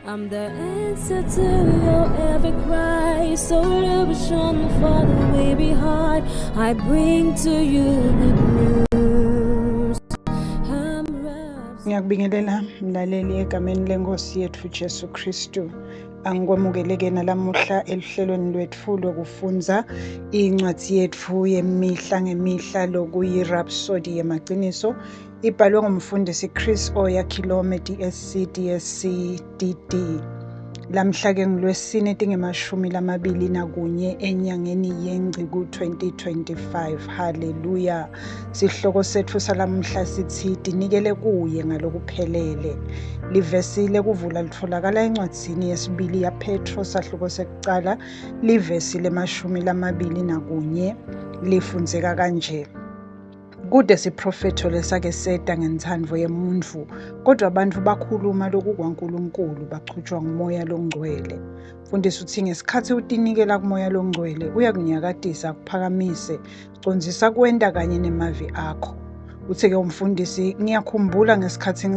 I'm the answer to your every cry, solution for the weary heart. I bring to you good news. I'm Rhapsody. Ngiyakubingelela mlaleli egameni lenkosi yethu Jesu Kristu. Angikwamukele-ke nalamuhla eluhlelweni lwetfu lokufundza incwadi yetfu yemihla ngemihla lokuyi-Rhapsody yemaciniso. Ibhalwe ngumfundisi Chris Oyakhilome DSC DSC DD. Lamhla-ke ngilwesine tinge-21 enyangeni yeNgci ku-2025. Haleluya. Sihloko setfu salamuhla sithi tinikele kuye ngalokuphelele. Livesi lekuvula litfolakala encwadzini yesibili yaPetro sahluko sekucala livesi le-21 lifundzeka kanje. Kude siprofetho lesake seta ngentsandvo yemuntfu, kodwa bantfu bakhuluma loku kwaNkulunkulu bachutjwa ngumoya longcwele. Mfundisi utsi ngesikhatsi utinikela kumoya longcwele uyakunyakatisa akuphakamise, condzisa kwenta kanye nemavi akho. Utsi-ke umfundisi, ngiyakhumbula ngesikhatsi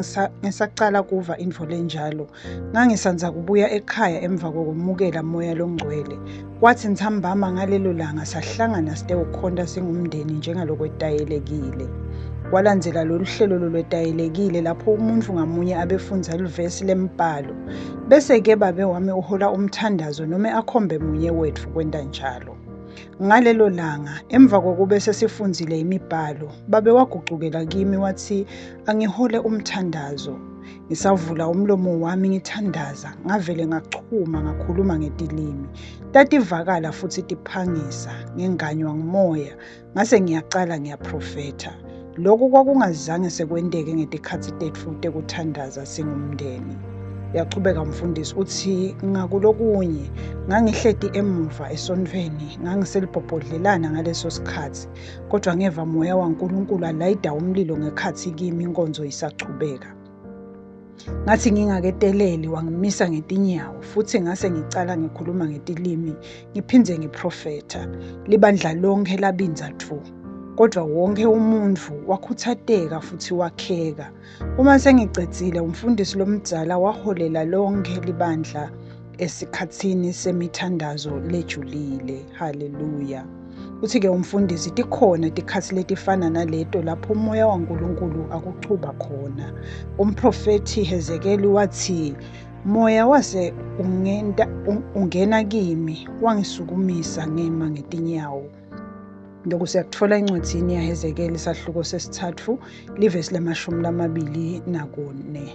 ngisacala kuva intfo lenjalo. Ngangisandza kubuya ekhaya emva kokwemukela moya longcwele. Kwathi ntsambama ngalelo langa sahlangana sitewukhonta singumndeni njengalokwetayelekile. Kwalandzela lolu hlelo lolwetayelekile lapho umuntfu ngamunye abefundza livesi lembhalo. Bese-ke babe wami uhola umthandazo nome akhombe munye wetfu kwenta njalo. Ngalelo langa, emva kokube sesifundzile imibhalo, babe wagucukela kimi watsi angihole umthandazo. Ngisavula umlomo wami ngithandaza, ngavele ngachuma ngakhuluma ngetilimi. Tativakala futhi tiphangisa, ngenganywa ngumoya, ngase ngiyacala ngiyaprofetha. Lokhu kwakungazange sekwenteke ngetikhatsi tetfu tekuthandaza singumndeni. Uyachubeka umfundisi utsi ngakulokunye ngangihleti emuva esontfweni, ngangiselibhobhodlelana ngaleso sikhatsi, kodwa ngeva moya waNkulunkulu alayida umlilo ngekhatsi kimi inkonzo isachubeka. Ngathi ngingaketeleli wangimisa ngetinyawo futhi ngase ngicala ngikhuluma ngetilimi ngiphindze ngiprofetha. Libandla lonke labindza dvu. Kodwa wonke umuntfu wakhutsateka futhi wakheka. Uma sengicedzile umfundisi lomdzala waholela lonke libandla esikhatsini semithandazo lejulile. Haleluya. Uthi-ke umfundisi tikhona tikhatsi letifana naleto lapho umoya waNkulunkulu akuchuba khona. Umprofethi Hezekeli wathi, Moya wase ungena kimi wangisukumisa ngema ngetinyawo. Lokhu siyakutfola encwadzini yaHezekeli sahluko sesitsatfu livesi le-24.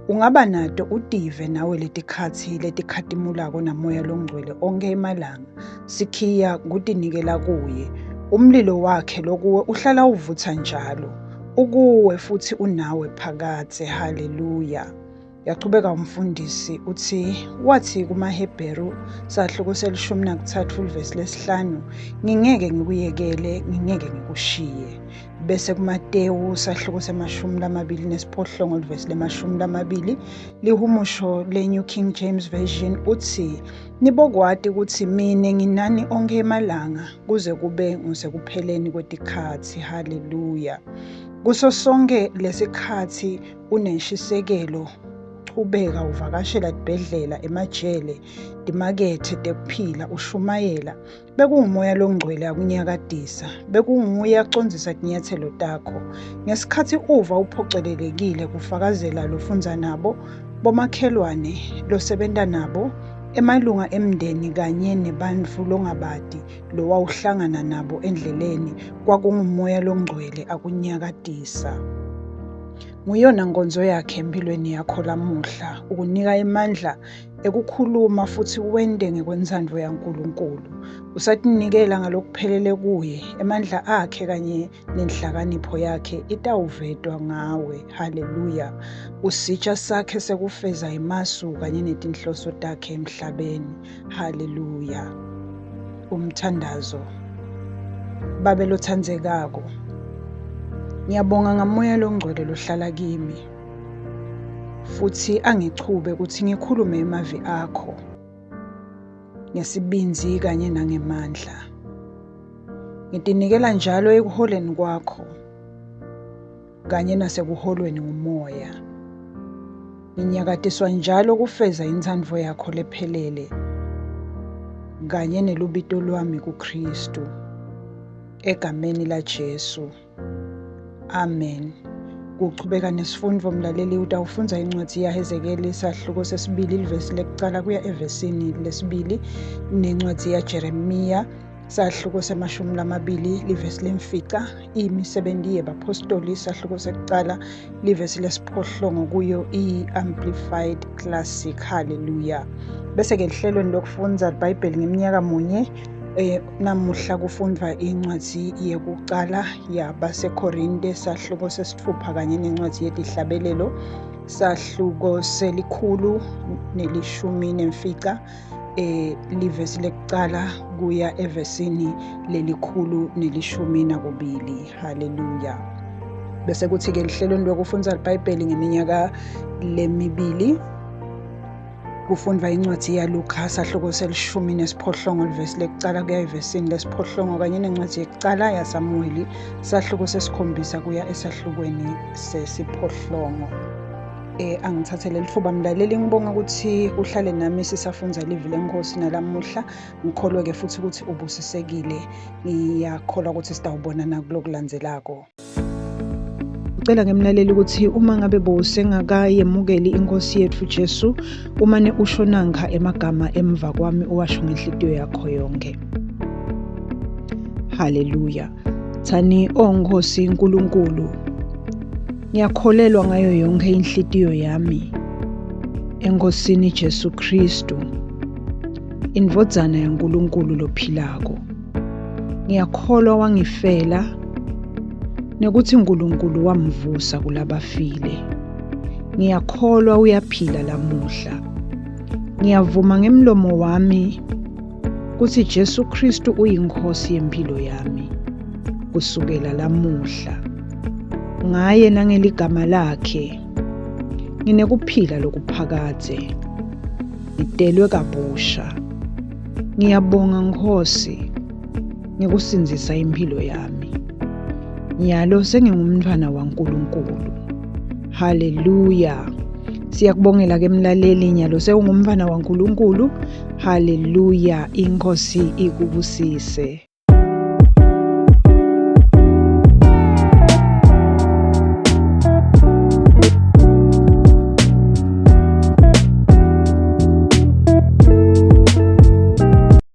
Ungaba nato utive nawe letikhatsi letikhatimulako namoya longcwele onkhe emalanga. Sikhiya kutinikela kuye. Umlilo wakhe lokuwe uhlala uvutsa njalo. Ukuwe futhi unawe phakadze. Haleluya. Yachubeka umfundisi utsi wathi kumaHebheru sahluko se-13 livesi lesihlanu, ngingeke ngikuyekele, ngingeke ngikushiye. Bese kuMatewu sahluko se-28 livesi le-20 lihumusho le-New King James Version utsi nibokwati kutsi mine nginani onkhe emalanga kuze kube ngusekupheleni kwetikhatsi. Haleluya. Kuso sonke lesikhatsi unenshisekelo chubeka uvakashela tibhedlela, emajele, timakethe tekuphila, ushumayela. Bekungumoya longcwele akunyakatisa, bekunguye acondzisa tinyatselo takho. Ngesikhatsi uva uphocelelekile kufakazela lofundza nabo, bomakhelwane, losebenta nabo, emalunga emndeni kanye nebantfu longabati lowawuhlangana nabo endleleni, kwakungumoya longcwele akunyakatisa. Nguyona nkonzo yakhe empilweni yakho lamuhla, ukunika emandla ekukhuluma futhi wente ngekwentsandvo yaNkulunkulu. Usatinikela ngalokuphelele kuye, emandla akhe kanye nenhlakanipho yakhe itawuvetwa ngawe. Haleluya. Usitsha sakhe sekufeza emasu kanye netinhloso takhe emhlabeni. Haleluya. Umthandazo. Babe lotsandzekako, ngiyabonga ngamoya longcwele lohlala kimi futhi angichube ukuthi ngikhulume emavi akho ngesibindzi kanye nangemandla. Ngitinikela njalo ekuholeni kwakho kanye nasekuholweni ngumoya. Nginyakatiswa njalo kufeza intsandvo yakho lephelele kanye nelubito lwami kuKristu. Egameni laJesu. Amen. Kuchubeka nesifundvo mlaleli utawufundza incwadzi yaHezekeli sahluko sesibili livesi lekucala kuya evesini lesibili nencwadzi yaJeremiya sahluko semashumi lamabili livesi lemfica imisebenti yebaphostoli sahluko sekucala livesi lesiphohlongo kuyo i-Amplified Classic. Haleluya. Bese-ke ehlelweni lokufundza liBhayibheli ngeminyaka munye namuhla kufundvwa incwadzi yekucala yabaseKorinte sahluko sesitfupha kanye nencwadzi yetihlabelelo sahluko se-115 livesi lekucala kuya evesini le-112. Haleluya. Bese kuthi-ke ehlelweni lokufundza liBhayibheli ngeminyaka lemibili kufundvwa incwadzi yaLuka sahluko se-18 livesi lekucala kuya evesini lesiphohlongo kanye nencwadzi yekucala yaSamuweli sahluko se-7 kuya esahlukweni sesiphohlongo. Angithathe leli thuba mlaleli ngibonga ukuthi uhlale nami sisafundza livi leNkhosi nalamuhla. Ngikholwe-ke futhi ukuthi ubusisekile. Ngiyakholwa ukuthi sitawubonana kulokulandzelako. Ngicela ke mlaleli ukuthi uma ngabe bowusengakayemukeli inkosi yethu Jesu, umane usho nankha emagama emva kwami uwasho ngenhlitiyo yakho yonke. Haleluya. Thani, O Nkosi uNkulunkulu, ngiyakholelwa ngayo yonke inhlitiyo yami eNkosini Jesu Kristu, indvodzana yaNkulunkulu lophilako. Ngiyakholwa wangifela nekuthi uNkulunkulu wamvusa kulabafile. Ngiyakholwa uyaphila lamuhla. Ngiyavuma ngemlomo wami kuthi Jesu Kristu uyinkosi yempilo yami kusukela lamuhla. Ngaye nangeligama lakhe nginekuphila lokuphakadze. Ngitelwe kabusha. Ngiyabonga Nkosi ngekusindzisa impilo yami. Nyalo sengingumntwana waNkulunkulu. Haleluya. Siyakubongela ke mlaleli, nyalo sewungumntwana waNkulunkulu. Haleluya. Inkosi ikubusise.